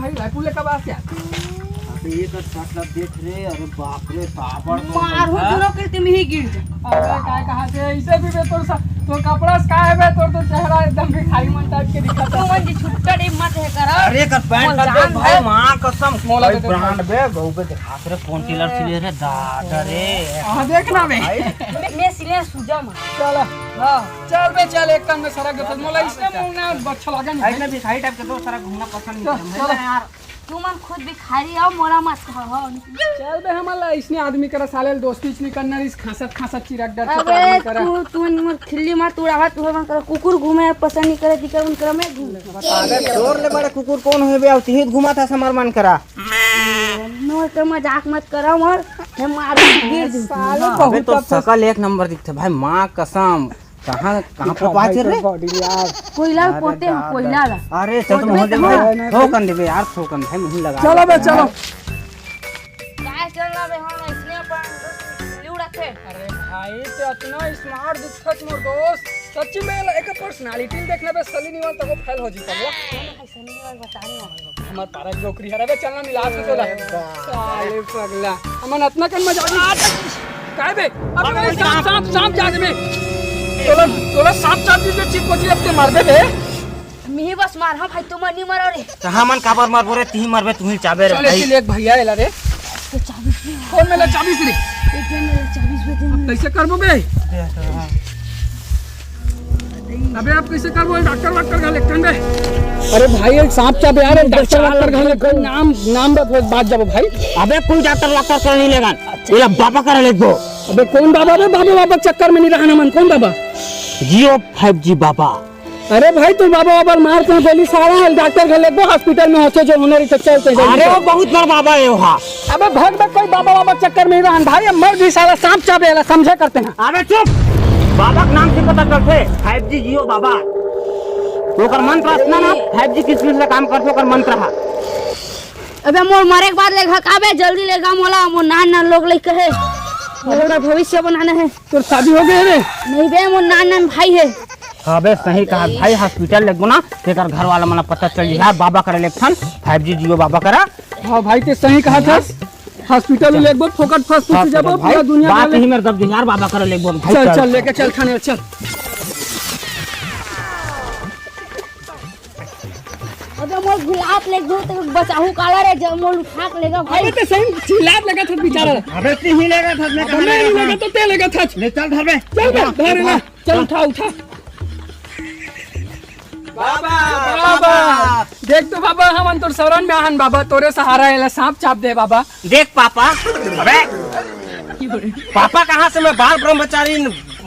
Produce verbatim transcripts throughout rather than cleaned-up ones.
भाई, रायपुर ले कब आस यार? अबे, ये कर सट लग देख रे, अरे बाप रे, साबड़ तो मारू है। दोनों के, तुम ही गिर जाओ। अरे, काय कहा से, इसे भी बे, तोर सा-, तोर कपड़ा से काय है बे, तोर तो चेहरा एकदम भिखारी मन टाइप के दिखत है। तुमन जी छुट्टा टाइप मत है करा। अरे, कर पैंट वो कर दे जान भाई, है। माँ कसम। मोला भाई, दे दे ब्रांड भाई। बे, गऊ बे, दिखा रे, कौन टेलर सिले रे, दादा रे। हाँ, देखना बे। भाई। मैं, मैं सिले सूजा में। चल। हाँ। चल बे, चल, एक कान में सरक दे, मोला इसने मुंह ना अच्छा लगा नहीं। ऐसे भिखारी टाइप के दोस्त सारा घूमना पसंद नहीं चल, करते, चल। मैं यार। तुमन खुद भिखारी हो, मोला मत कहो। चल बे, हमन ला इसने आदमी करा साले ल दोस्ती च नहीं करना, इस खांसत खांसत चिरक डर के अबे आदमी करा। तू, तू मोर खिल्ली मत उड़ावा, तू हमन करा कुकुर घूमे पसंद नहीं करे, दिकर उन करा मैं घूम। अबे तोर ले बड़े कुकुर कौन होय बे? अब तिही घुमा था समर मन करा। मोर तो मजाक मत करा मोर, मैं मारू गिर जू। साले अबे बहुत तो तपस- सकल एक नंबर दिखथे भाई, माँ कसम। कहाँ, कहाँ दिखा पोतवा भाई चल तोर रे? बॉडी यार। कोयला ल अरे पोते हैं, दादा। कोयला ला। अरे, चल तो पोतबे मोहन दे कहाँ? भाई, ठोकन देबे यार, ठोकन भाई, मुही लगा चलो बे, देबे चलो। यार। काय चलना बे, हम इसने अपन दोस्त उड़ाथे। अरे भाई, ते अतना स्मार्ट दिखत मोर दोस्त। सच्ची में एक पर्सनालिटी देखना बे, सली निवाल तको फेल हो जी पगला। सनी निवाल बता रहे हो। हमर पारा के नौकरी हरे बे, चलना मिला से तोला। साले पगला। हमन अतना कन मजा आ। काय बे? अब अबे सांप, सांप, सांप जा बे। तोला, तोला सांप चाब दीजिए, चिप को चिप के मार दे बे। मिही बस मार, हाँ भाई, तुम नहीं मरो रे। तो हमन काबर मरबो रे, तिही मरबे, तुही चाबे रे चल, भाई। इसीलिए एक भैया एला रे। तो चाबीस में। कौन मेला चाबीस रे? एक जन मेला चाबीस में दे। कैसे करबो बे? अबे आप कैसे करबो? डॉक्टर, डॉक्टर घर लेटन बे। अरे भाई, एक सांप चाबे यार, एक डॉक्टर, डॉक्टर घर लेटन। नाम, नाम बत, बत, बात जाबो भाई। अबे कोई डॉक्टर, डॉक्टर कर नहीं लेगा। अच्छा। ये बाबा कर लेगो। अबे कौन बाबा बे? बाबा, बाबा चक्कर में नहीं रहना मन। कौन बाबा? जियो फाइव जी बाबा। अरे भाई, तू बाबा, बाबा मार के गोली सारा है, डॉक्टर घर लेगो, हॉस्पिटल में होचे जो होना रही तो चलते हैं। अरे वो बहुत बड़ बाबा है वहाँ। अबे भग बे, कोई बाबा, बाबा चक्कर में नहीं रहन भाई, अब मर भी साला सांप चाबे वाला, समझे करते हैं। अबे चुप, बाबा के नाम से पता चलथे फाइव जी जियो बाबा। ओकर मंत्र अतना ना, फाइव जी किस किस से काम करथे ओकर मंत्र हा। अबे मोर मरे के बाद लेगा का बे, जल्दी लेगा मोला, मोर नान नान लोग लइका हे। मोला भविष्य बनाना है। तोर शादी हो गए रे? नहीं बे, मोर नान नान भाई है। हाँ बे, सही कहा भाई, हॉस्पिटल लेगो ना, तेकर घर वाला मन ला पता चल जाही, बाबा करे लेगथन, फाइव जी जियो बाबा करा। हाँ भाई, ते सही कहा था। हॉस्पिटल लेगबो, फोकट फस फुस जाबो, भाई, पूरा दुनिया बात वाले। ही मेरे दब यार, बाबा करे लेगबो भाई, चल, चल। चल, लेके चल थाने, चल। अबे मोर गुलाब लेगबो तो बचाहू काला रे, जब मोर उठा के लेगा भाई। अबे ते सही चिल्लात लगा था बेचारा। अबे ते ही लेगा था, मैं अबे कहाँ मैं लेगा नहीं था? लेगा तो ते लेगा था। ले चल घर में। चल बे, धर ना। चल, उठा, उठा। बाबा, बाबा। देख तो बाबा, हमन तोर शरण में आहन बाबा, तोरे सहारा एला सांप चाप दे बाबा। देख पापा, अबे, पापा कहाँ से, मैं बाल ब्रह्मचारी,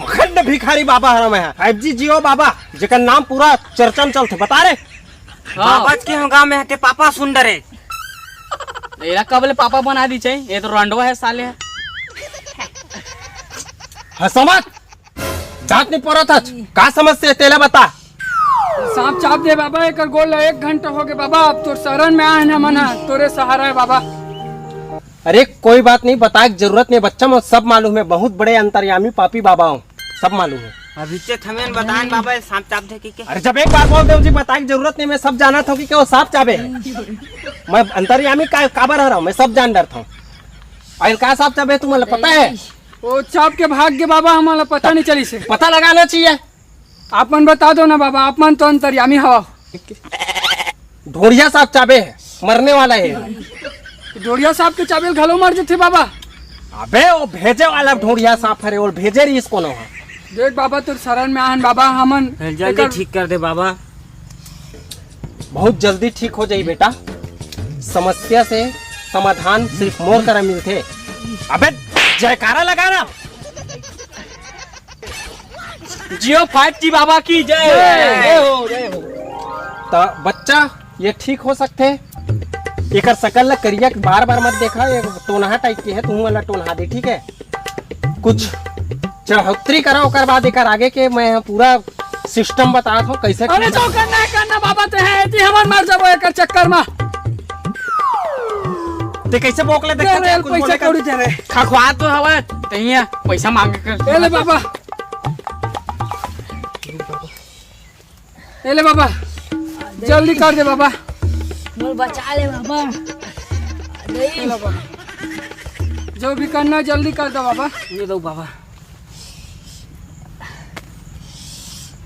खंड भिखारी बाबा हरा मैं, फाइव जी जियो बाबा, जेकर नाम पूरा चर्चा में चलथे, बता रे। हाँ। बाबा के हम गाँव में हते पापा सुन डरे। एला कब ले पापा बना दी चाहिए, ये तो रंडवा है साले। हंसा मत। जात नहीं परत हच, का समस्या है तेला बता। सांप चाप दे बाबा, एकर गोड़ ला एक घंटा हो गए बाबा, अब तोर शरण में आए ना मना, तोरे सहारा है बाबा। अरे कोई बात नहीं, बताए के जरूरत नहीं बच्चा, मोर सब मालूम है, बहुत बड़े अंतर्यामी पापी बाबा हूँ, सब मालूम है। अभी चे थमेन बताएन बाबा, सांप चाप दे कि के? अरे जब एक बार बोल दे जी, बताए के जरूरत नहीं, मैं सब जानत हूँ कि के वो सांप चाबे है। मैं अंतर्यामी का काबर हरा हूँ, मैं सब जान डरता हूँ। और का सांप चाबे तुम्हारा पता है? वो चाप के भाग के बाबा, हमारा पता नहीं चली से। पता लगाना चाहिए। आप मन बता दो ना बाबा, आप मन तो अंतर्यामी हवा। ढोड़िया सांप चाबे है, मरने वाला है। ढोड़िया सांप के चाबे घलो मर जथे बाबा। अबे वो भेजे वाला ढोड़िया सांप हरे, वो भेजे रहीस कोनो ह। देख बाबा, तोर शरण में आहन बाबा, हमन जल्दी एकर ठीक कर दे बाबा। बहुत जल्दी ठीक हो जाई बेटा, समस्या से समाधान सिर्फ मोर करा मिलथे। अबे जयकारा लगा ना। जियो फाइव जी बाबा की जय। जय। जय हो, जय हो। त बच्चा, ये ठीक हो सकथे। एकर सकल ल करिया के बार-बार मत देखा, ये टोनहा टाइप के है, तुहू मन ल टोनहा दे, ठीक है? कुछ चढ़ोतरी करा, ओकर बाद एकर आगे के मैं पूरा सिस्टम बतात हूँ, कैसे अरे जो करना है करना बाबा, ते है, एती हमन मर जाबो एकर चक्कर में। ते कैसे बोकले देखत तेरे है, कुछ पैसा बोले का? कौड़ी तेरे। खखवा तो हवा, तहिया पैसा मांग कर। ए ले बाबा। ए ले बाबा, जल्दी कर दे बाबा। मोर बचा ले बाबा। नहीं। चलो बाबा, जो भी करना जल्दी कर दो बाबा। ये दो बाबा।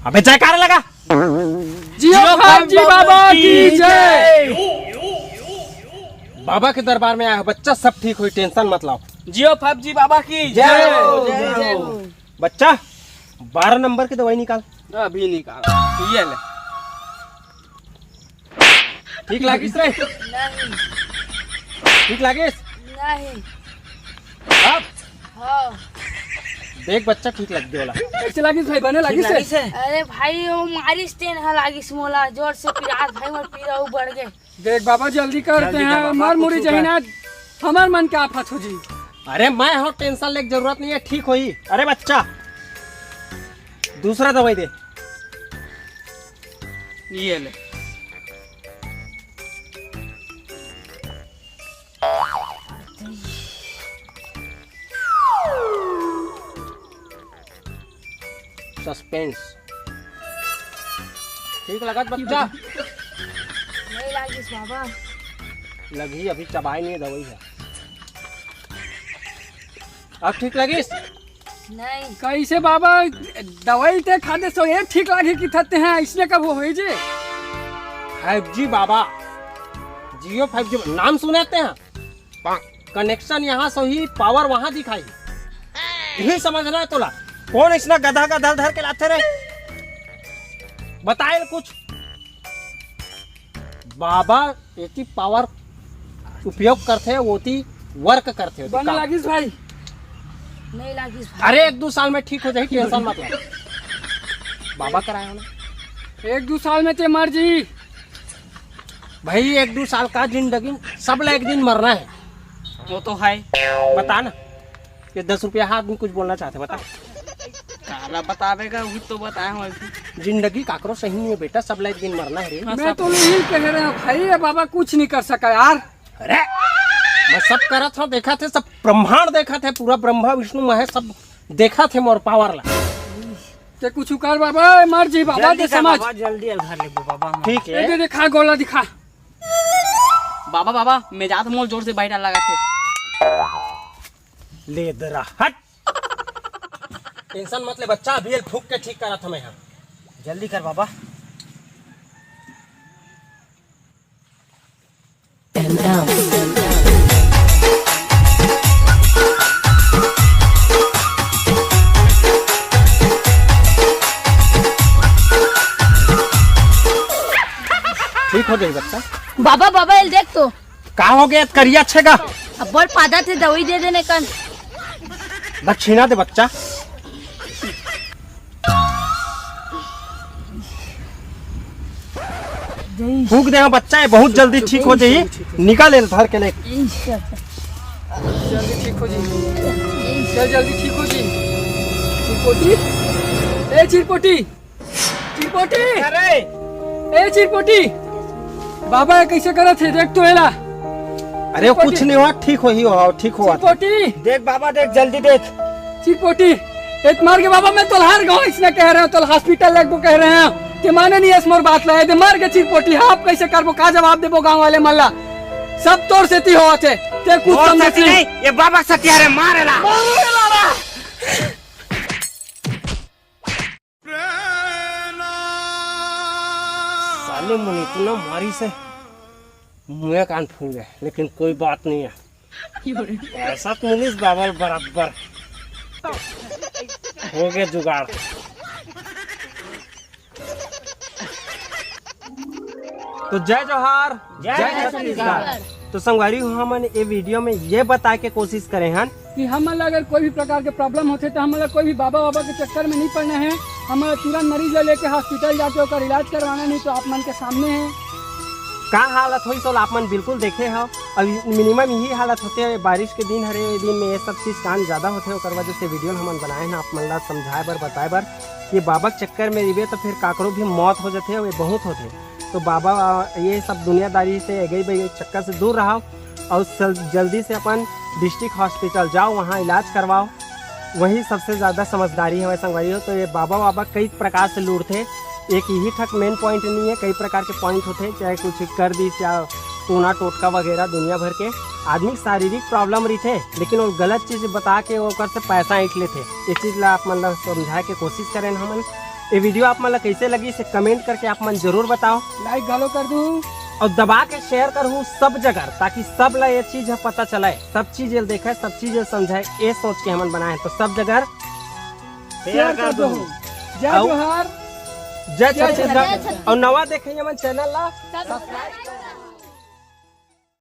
अबे जयकारा लगा। जियो जियो फाइव जी बाबा की जय। बाबा के दरबार में आया है बच्चा, सब ठीक होई, टेंशन मत लाओ। जियो फाइव जी बाबा की जय। जय हो, जय हो। बच्चा, बारह नंबर की दवाई निकाल। अभी निकाल। ये ले। ठीक लागिस रे? नहीं। ठीक लागिस? नहीं। अब? हाँ। देख बच्चा, ठीक लग गया वाला। कैसे लागिस भाई, बने लागिस है? अरे भाई, वो मारिस तेन हा लागिस मोला जोर से, पिरात भाई मोर पीरा बढ़ गए। देख बाबा, जल्दी करते हैं, मर मुरी जहीना, हमार मन के आफत हो जी। अरे मैं हो, टेंशन लेके जरूरत नहीं है, ठीक होई। अरे बच्चा, दूसरा दवाई दे। ये ले। सस्पेंस। ठीक लगत बच्चा? नहीं लागिस बाबा। लगी, अभी चबाए नहीं दवाई है। अब ठीक लगिस? नहीं। कैसे बाबा, दवाई ते खाते सो ये ठीक लागे कि थते हैं, इसने कब हो जी? फाइव जी बाबा, जियो फाइव जी नाम सुने ते हैं? कनेक्शन यहाँ से ही, पावर वहाँ दिखाई। यही समझना है तोला। कौन इसने गधा गधा धर के लाते रे? बताए कुछ। बाबा एती पावर उपयोग करथे, ओती वर्क करथे, ओती बने काम। लागिस भाई? नहीं लागिस भाई। अरे, एक दू साल में ठीक हो जाही, टेंशन मत ले। बाबा कराए हो ना। एक दू साल में ते मर जी। भाई, एक दू साल का जिंदगी, सब ला एक दिन मरना है। वो तो है। बता ना, ये दस रुपया हाथ में कुछ बोलना चाहते, बता। काला बतावेगा, वो तो बताए हो अभी। जिंदगी काकरो सही नहीं है बेटा, सब ला एक दिन मरना है रे। हाँ, मैं सब तो नहीं कह रहा भाई, ये बाबा कुछ नहीं कर सका यार। अरे, मैं सब करत हूँ, देखा थे, सब ब्रह्मांड देखा थे, पूरा ब्रह्मा विष्णु महेश सब देखा थे मोर पावर ला। ते कुछ कर बाबा, मर जी बाबा, जल्दी ते कर समझ। बाबा, जल्दी घर ले बाबा, हम ठीक ए, है। दे, दिखा, गोला दिखा। बाबा, बाबा, मैं जात मोर जोर से बाई डाल लगा थे। ले दरा, हट। टेंशन मत ले बच्चा, अभी ये फूक के ठीक करत हमें हम। जल्दी कर बाबा। ठीक हो जाई बच्चा। बाबा, बाबा, एल देख तो। का हो गया करिया छेगा? अब बोल पादा थे दवाई दे देने कन। दक्षिणा दे बच्चा। फूक दे बच्चा, ये बहुत जल्दी ठीक हो जाई। निकाल एल धर के ले। जल्दी ठीक हो जाई। चल जल्दी ठीक हो जाई। चिरपोटी, ए चिरपोटी। चिरपोटी। अरे। ए चिरपोटी। बाबा, ये कैसे करत हे? देख तो एला। अरे, चिरपोटी। कुछ नहीं हुआ, ठीक हो ही हो, ठीक हो। चिरपोटी। देख बाबा, देख, जल्दी देख। चिरपोटी। एक मार के बाबा, मैं तोलहार गो, इसने कह रहे हो, तोल हॉस्पिटल लेके कह रहे हैं। ते माने नहीं, इस मोर बात ला, ये दे मार के चिरपोटी। हाँ, आप कैसे करबो, का जवाब देबो गांव वाले मन ला? सब तोर सेती होवत हे। ते कुछ मोर समझे सेती नहीं। नहीं, ये बाबा सेती हरे, मार एला। मार एला। साले मन इतना मारी से मुँह कान फूल गए, लेकिन कोई बात नहीं है। ऐसा तो मिलिस बाबा बराबर हो गया जुगाड़। तो जय जोहार, जय जय छत्तीसगढ़। छत्तीसगढ़। तो संगवारी हो, हमन ये वीडियो में ये बताए के कोशिश करे हन कि हमन ला अगर कोई भी प्रकार के प्रॉब्लम होथे, तो हमन ला कोई भी बाबा बाबा के चक्कर में नहीं पड़ना है। हमन ला तुरंत मरीज ला लेके हॉस्पिटल जाके ओकर इलाज करवाना, नहीं तो आप मन के सामने है। का हालत होइस, ओला आप मन बिल्कुल देखे हव। अब मिनिमम यही हालत होथे, बारिश के दिन हरे, ये दिन में ये सब चीज कांड ज्यादा होथे, ओकर वजह से वीडियो हमन बनाए हैं आप मन ला समझाए बर, बताए बर। ये बाबा के चक्कर में रहिबे तो फिर काकरो भी मौत हो जाथे, ये बहुत होथे। तो बाबा, ये सब दुनियादारी से, एगई बगई चक्कर से दूर रहो और सल-, जल्दी से अपन डिस्ट्रिक्ट हॉस्पिटल जाओ, वहाँ इलाज करवाओ, वही सबसे ज़्यादा समझदारी है। संगवारी हो, तो ये बाबा, बाबा कई प्रकार से लूटथे, एक यही ठक मेन पॉइंट नहीं है, कई प्रकार के पॉइंट होते हैं, चाहे कुछ कर दी, चाहे टोना टोटका वगैरह दुनिया भर के आदमी के शारीरिक प्रॉब्लम रहिथे, लेकिन वो गलत चीज बता के ओकर से पैसा ऐंठ लेथे। ये चीज ला आप मन ला समझाए के कोशिश करेन हमन। ये वीडियो आप मन ला कैसे लगी, से कमेंट करके आप मन जरूर बताओ। लाइक घलो कर दू। और दबा के शेयर करहू सब जगह, ताकि सब ला ये चीज ह पता चले, सब चीज ल देखे, सब चीज ल समझे। ये सोच के हमन बनाए हैं, तो सब जगह शेयर कर दू। जय आओ। जोहार। जय जय छत्तीसगढ़। छत्तीसगढ़। और नवा देखे हमन चैनल ला सब्सक्राइब